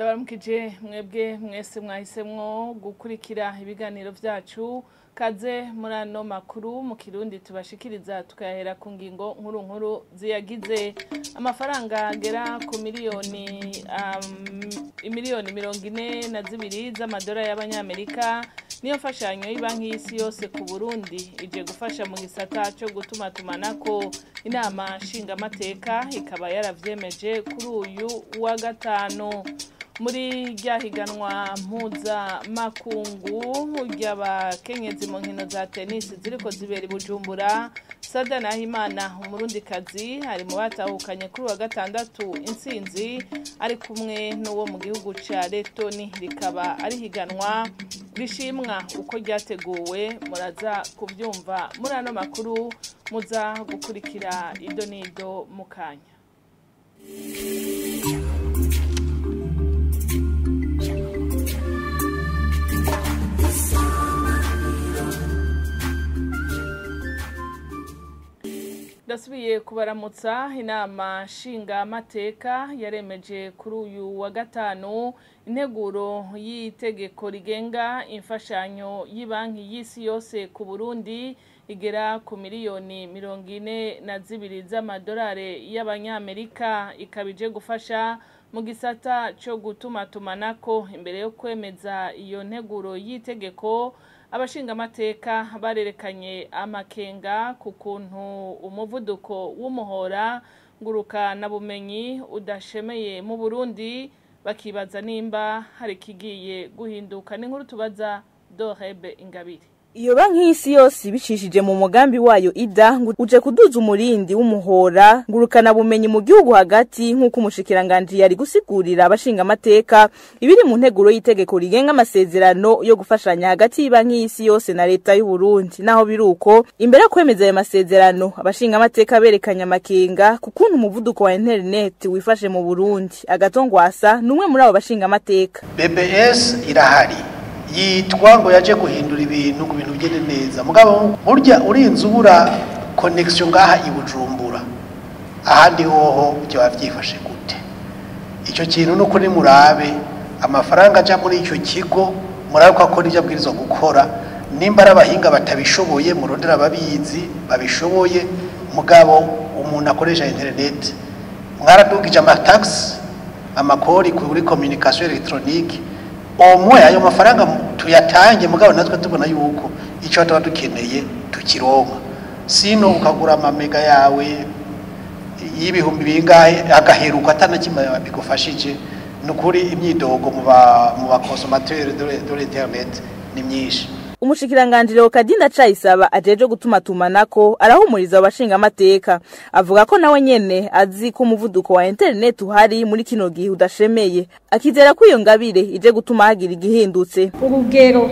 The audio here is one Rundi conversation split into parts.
Ndabaramukije mwebwe mwese mwahisemwo gukurikira ibiganiro vyacu. Kaze muri ano makuru mu Kirundi tubashikiriza, tukayahera ku ngingo nkuru nkuru ziyagize. Amafaranga agera ku miliyoni 42 z'amadora y'abanyamerika niyo mfashanyo y'ibanki y'isi yose ku Burundi ije gufasha mu gisata cyo gutumatumanako. Inama nshingamateka ikaba yaravyemeje kuri uyu wa gatanu. Muri rya higanwa mpuzamakungu ry'abakenyezi mu nkino za tenisi ziriko zibera i Bujumbura, Sada Nahimana, umurundikazi, ari mu batahukanye kuri wa gatandatu intsinzi ari kumwe n'uwo mu gihugu ca Letoni. Rikaba ari higanwa rishimwa uko ryateguwe. Muraza kuvyumva muri ano makuru muza gukurikira ido n'ido mu kanya. Ndasubiye kubaramutsa. Inama nshingamateka yaremeje kuri uyu wa gatanu integuro y'itegeko rigenga imfashanyo y'ibanki y'isi yose ku Burundi igera ku miliyoni 42 z'amadolari y'abanyamerika, ikaba ije gufasha mu gisata cyo gutumatumanako. Imbere yo kwemeza iyo nteguro y'itegeko, abashingamateka barerekanye amakenga ku kuntu umuvuduko w'umuhora ngurukanabumenyi udashemeye mu Burundi, bakibaza nimba hari kigiye guhinduka. N'inkuru tubaza Dorebe Ingabire. Iyo banki y'isi yose ibicishije mu mugambi wayo IDA ngo uje kuduza umurindi w'umuhora ngurukana bumenyi mu gihugu hagati, nk'uko umushikiranganji yari gusigurira abashingamateka ibiri mu nteguro y'itegeko rigenga amasezerano yo gufashanya hagati y'ibanki y'isi yose na leta y'u Burundi. Naho biruko, imbere yo kwemeza ayo masezerano, abashingamateka berekanye amakenga ku kuntu umuvuduko wa internet wifashe mu Burundi. Agatongwasa numwe muri abo bashingamateka. BBS irahari, yitwa ngo yaje guhindura ibintu ngo ibintu bigende neza, mugabo burya urinze ubura connection ngaha i Bujumbura, ahandi hoho byoba vyifashe gute? Icyo kintu nuko ni murabe amafaranga aja muri icyo kigo, murabe ko akora ivyo abwirizwa gukora. Nimba ari abahinga batabishoboye, murondera ababizi babishoboye. Mugabo umuntu akoresha internet, mwaradugije amatax, amakori kuri communication électronique, omwe ayo mafaranga tuyatange, mugabo natwe tubona yuko icyo tuba dukeneye tukironka. Sino ukagura amamega yawe y'ibihumbi bingahe, agaheruka atanakimwe bigufashije. Nukuri imyidogo mu ba consommateur de l'internet ni myinshi. Umushikiranganji Leokadinda Ndacayisaba ajeje gutumatumanako arahumuriza abashingamateka, avuga ko nawe nyene azi ko umuvuduko wa internet uhari muri kino gihe udashemeye, akizera ko iyo ngabire ije gutuma hagira igihindutse. Urugero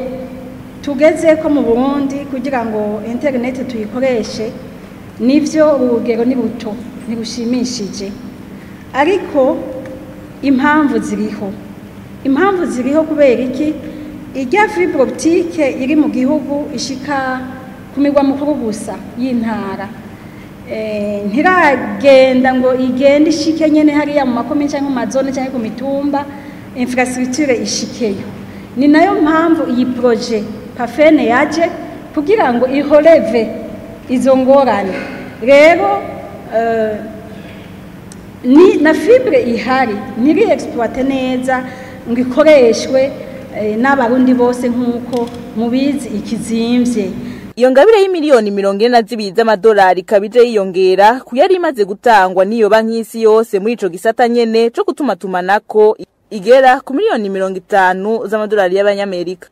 tugeze ko mu Burundi kugira ngo internet tuyikoreshe, nivyo, urugero ni buto, ntirushimishije, ariko impamvu ziriho. Impamvu ziriho kubera iki? Irya fibre optique iri mu gihugu ishika ku migwa mukuru gusa y'intara, ntiragenda ngo igende ishike nyene hariya mu makomine cyangwa mu mazone cyangwa ku mitumba, infrastructure ishikeyo. Ni nayo mpamvu iyi projet PAFEN yaje kugira ngo ihoreve izo ngorane. Rero ni na fibre ihari ntiri exploité neza ngo ikoreshwe n'abarundi bose, nk'uko mubizi ikizimvye. Iyo ngabire y'imiliyoni 42 z'amadolari ikaba ije yiyongera ku yari imaze gutangwa n'iyo banki y'isi yose muri ico gisata nyene co gutumatumanako, igera ku miliyoni 50 z'amadolari y'abanyamerika.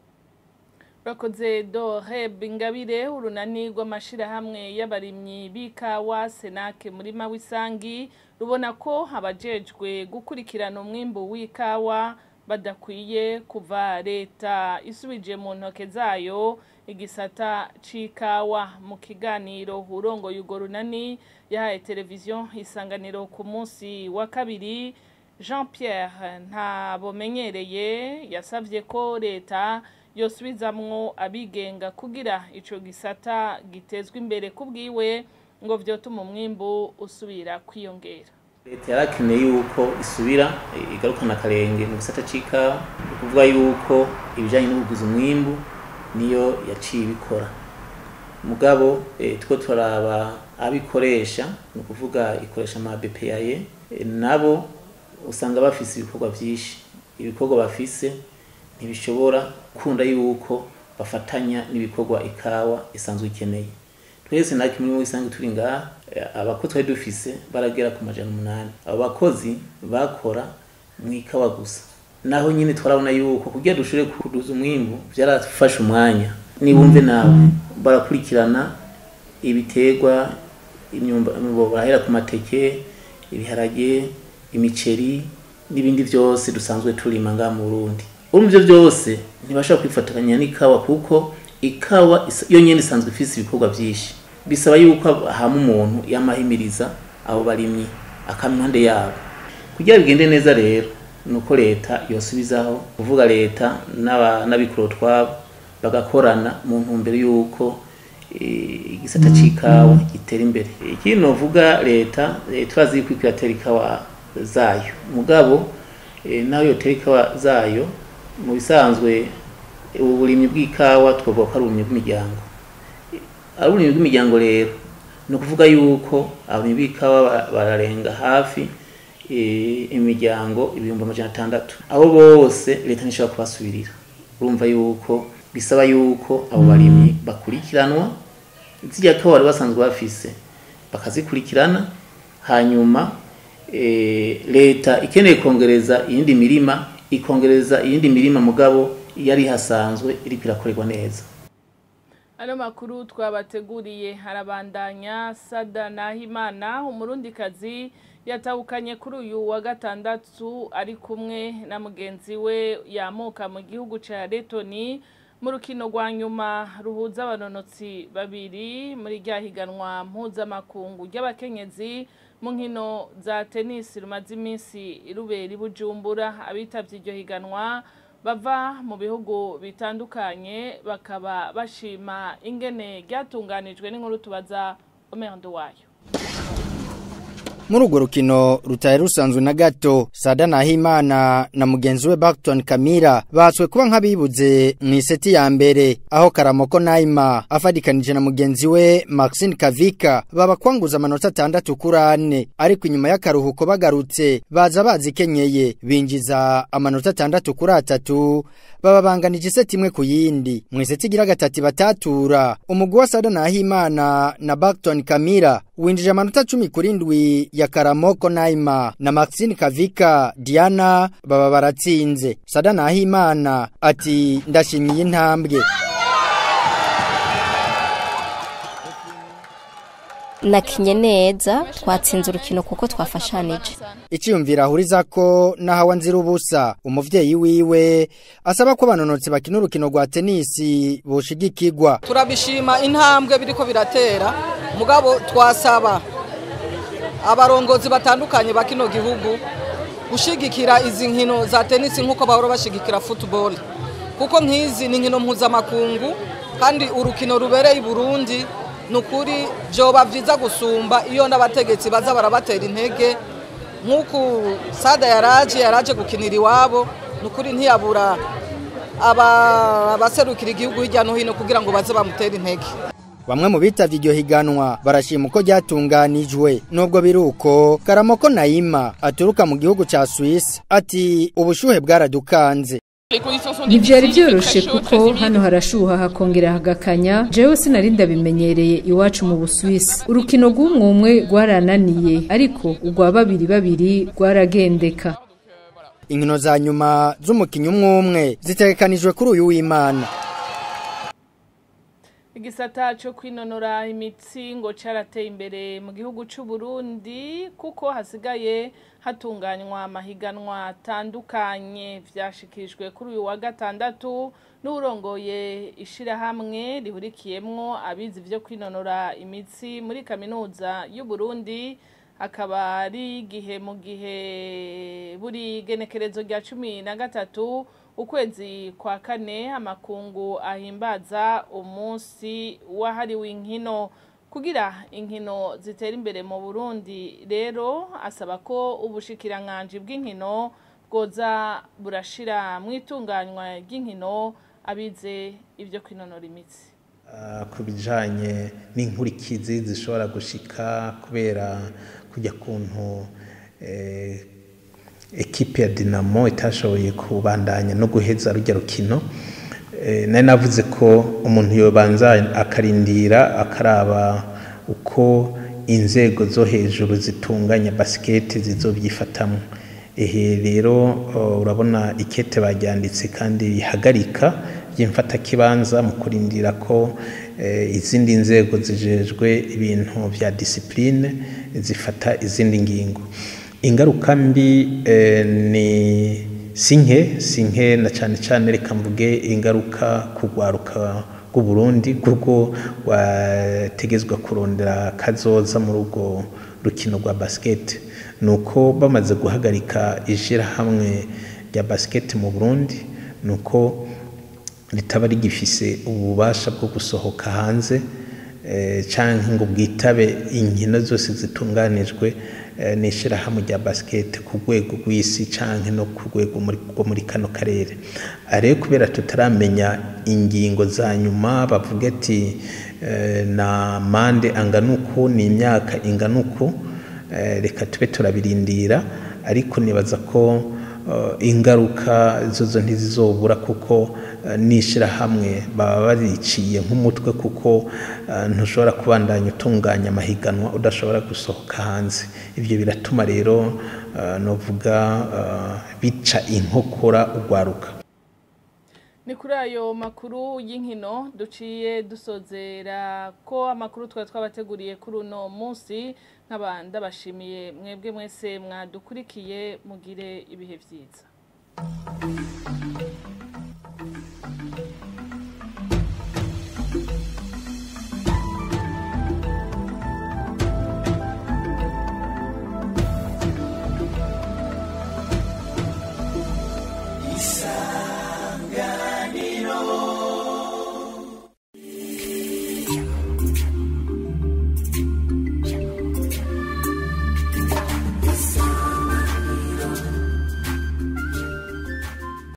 Bakoze Doreb Ingabire. Urunani rw'amashirahamwe y'abarimyi b'ikawa Senake muri Mawisangi rubona ko abajejwe gukurikirana umwimbu w'ikawa badakwiye kuva leta isubije mu ntoke zayo igisata c'ikawa. Mu kiganiro urongoye urwo runani yahaye televiziyo Isanganiro ku munsi wa kabiri, Jean Pierre Ntabomenyereye, yasavye ko leta yosubizamwo abigenga kugira ico gisata gitezwe imbere. Kubwiwe ngo vyotuma umwimbu usubira kwiyongera. Leta yarakeneye yuko isubira igarukana akarenge mu gisata c'ikawa, ni ukuvuga yuko ibijanye n'ukuguza umwimbu niyo yaciye ibikora. Mugabo two turaba abikoresha, ni ukuvuga ikoresha ama BPAE, nabo usanga bafise ibikorwa vyinshi. Ibikorwa bafise ntibishobora kunda yuko bafatanya n'ibikorwa ikawa isanzwe ikeneye. Twese na kimwe muri isanzwe turi ngaha, abakozi twari dufise baragera ku 800. Abo bakozi bakora mu ikawa gusa. Naho nyine twarabona yuko kugira dushobore kuduza umwimbu byarafashe umwanya. Nibumve nawe barakurikirana ibiterwa, imyumba, barahera ku mateke, ibiharage, imiceri n'ibindi byose dusanzwe turima ngaha mu Burundi. Urumva ivyo byose ntibashobora kwifatanya n'ikawa kuko ikawa yo nyene isanzwe ifise ibikorwa vyinshi. Bisaba yuko hama umuntu yamahimiriza abo barimyi akampande yabo. Kugira bigende neza rero nuko leta yosubizaho, kuvuga leta n'abikuru twabo bagakorana mu ntumbero yuko igisata c'ikawa gitera imbere. Ikindi novuga leta, turazi yuko iratera ikawa zayo, mugabo nayo yotera ikawa zayo mu bisanzwe ubu burimyi bw'ikawa twavuga ko ari uburimyi bw'imiryango. Ari uburimyi bw'imiryango rero ni ukuvuga yuko abarimyi b'ikawa bararenga hafi imiryango 600,000. Abo bose leta ntishobora kubasubirira. Urumva yuko bisaba yuko abo barimyi bakurikiranwa, zirya kawa bari basanzwe bafise bakazikurikirana, hanyuma leta ikeneye kongereza iyindi mirima ikongereza iyindi mirima, mugabo yari hasanzwe iriko irakorerwa neza. Ano makuru twabateguriye harabandanya. Sada Nahimana umurundikazi yatahukanye kuri uyu wa gatandatu ari kumwe na mugenzi we yamuka mu gihugu ca Letoni mu rukino rwa nyuma ruhuza abanonotsi babiri muri rya higanwa mpuzamakungu ry'abakenyezi mu nkino za tenisi rumaze iminsi rubera i Bujumbura. Abitavye iryo higanwa bava mu bihugu bitandukanye bakaba bashima ingene ryatunganijwe. N'inkuru tubaza Omer Nduwayo. Muri urwo rukino rutari rusanzwe na gato, Sada Nahimana na mugenzi we Barton Kamira batswe kuba nk'abibuze mu iseti ya mbere, aho Karamoko Naima afadikanije na mugenzi we Maxine Kavika babakwanguza amanota 6-4, ariko inyuma y'akaruhuko bagarutse baza bazikenyeye binjiza amanota 6-3, bababanganije iseti imwe ku yindi. Mu iseti igira gatatu batatura, umugwi wa Sada Nahimana na Barton Kamira winjije amanota 10-7 ya Karamoko Naima na Maxine Kavika Diana baba baratsinze. Sada Nahimana ati ndashimiye intambwe. Nakinye neza, twatsinze urukino kuko twafashanije. Iciyumvira ahuriza ko nahawa Nzirubusa umuvyeyi wiwe asaba ko abanonotsi bakina urukino rwa tenisi boshigikirwa. Turabishima intambwe biriko biratera, mugabo twasaba abarongozi batandukanye bakino gihugu gushigikira izi nkino za tenisi nkuko bahora bashigikira football, kuko nkizi ni nkino mpuzamakungu kandi urukino rubereye i Burundi. Nukuri byoba vyiza gusumba iyo n'abategetsi baza barabatera intege nkuko Sada yaraje gukinira iwabo. Nukuri ntiyabura abaserukira igihugu hirya no hino kugira ngo baze bamutere intege. Bamwe mu bitavye iryo higanwa barashima uko ryatunganijwe. Nubwo biruko, Karamoko Naima aturuka mu gihugu ca Suisse ati ubushuhe bwaradukanze. Ntivyari vyoroshe kuko hano harashuha hakongera hagakanya. Jewe sinari ndabimenyereye iwacu mu Busuwisi. Urukino rw'umwe rwarananiye, ariko urwa babiri babiri rwaragendeka. Inkino za nyuma z'umukinyi umwe zitegekanijwe kuri uyu w'Imana. Igisata cyo kwinonora imitsi ngo carateye imbere mu gihugu c'u Burundi kuko hasigaye hatunganywa amahiganwa atandukanye. Vyashikijwe kuri uyu wa gatandatu n'urongoye ishirahamwe rihurikiyemwo abizi vyo kwinonora imitsi muri kaminuza y'u Burundi. Akaba ari igihe mu gihe buri genekerezo rya 13 ukwezi kwa kane amakungu ahimbaza umunsi wahariwe inkino. Kugira inkino zitera imbere mu Burundi rero asaba ko ubushikiranganji bw'inkino bwoza burashira mu itunganywa ry'inkino abize ibyo kwinonora imitsi. Ku bijanye n'inkurikizi zishobora gushika kubera kujya kuntu ekipe ya Dinamo itashoboye kubandanya no guheza rujya rukino, nari navuze ko umuntu yobanza akarindira akaraba uko inzego zo hejuru zitunganya basket zizobyifatamwo. Ehe rero urabona ikete baryanditse kandi rihagarika by'imfatakibanza mu kurindira ko izindi nzego zijejwe ibintu vya discipline zifata izindi ngingo. Ingaruka mbi ni sinke na cyane cyane reka mvuge ingaruka kugwaruka rw'u Burundi kuko wategezwa kurondera kazoza muri urwo rukino rwa basket. Nuko bamaze guhagarika ishirahamwe rya basket mu Burundi, nuko ritaba rigifise ububasha bwo gusohoka hanze canke ngo bwitabe inkino zose zitunganijwe n'ishirahamwe rya basket ku rwego rw'isi canke no ku rwego muri kano karere. Ariko kubera tutaramenya ingingo za nyuma bavuga ati na mande anganuko ni imyaka inganuko, reka tube turabirindira. Ariko nibaza ko ingaruka zozo ntizizobura kuko n'ishirahamwe baba bariciye nk'umutwe, kuko ntushobora kubandanya utunganya amahiganwa udashobora gusohoka hanze. Ibyo biratuma rero novuga bica inkokora ugwaruka. Ni kuri ayo makuru y'inkino duciye dusozera ko amakuru twari twabateguriye kuri uno munsi. Nkaba ndabashimiye mwebwe mwese mwadukurikiye, mugire ibihe vyiza.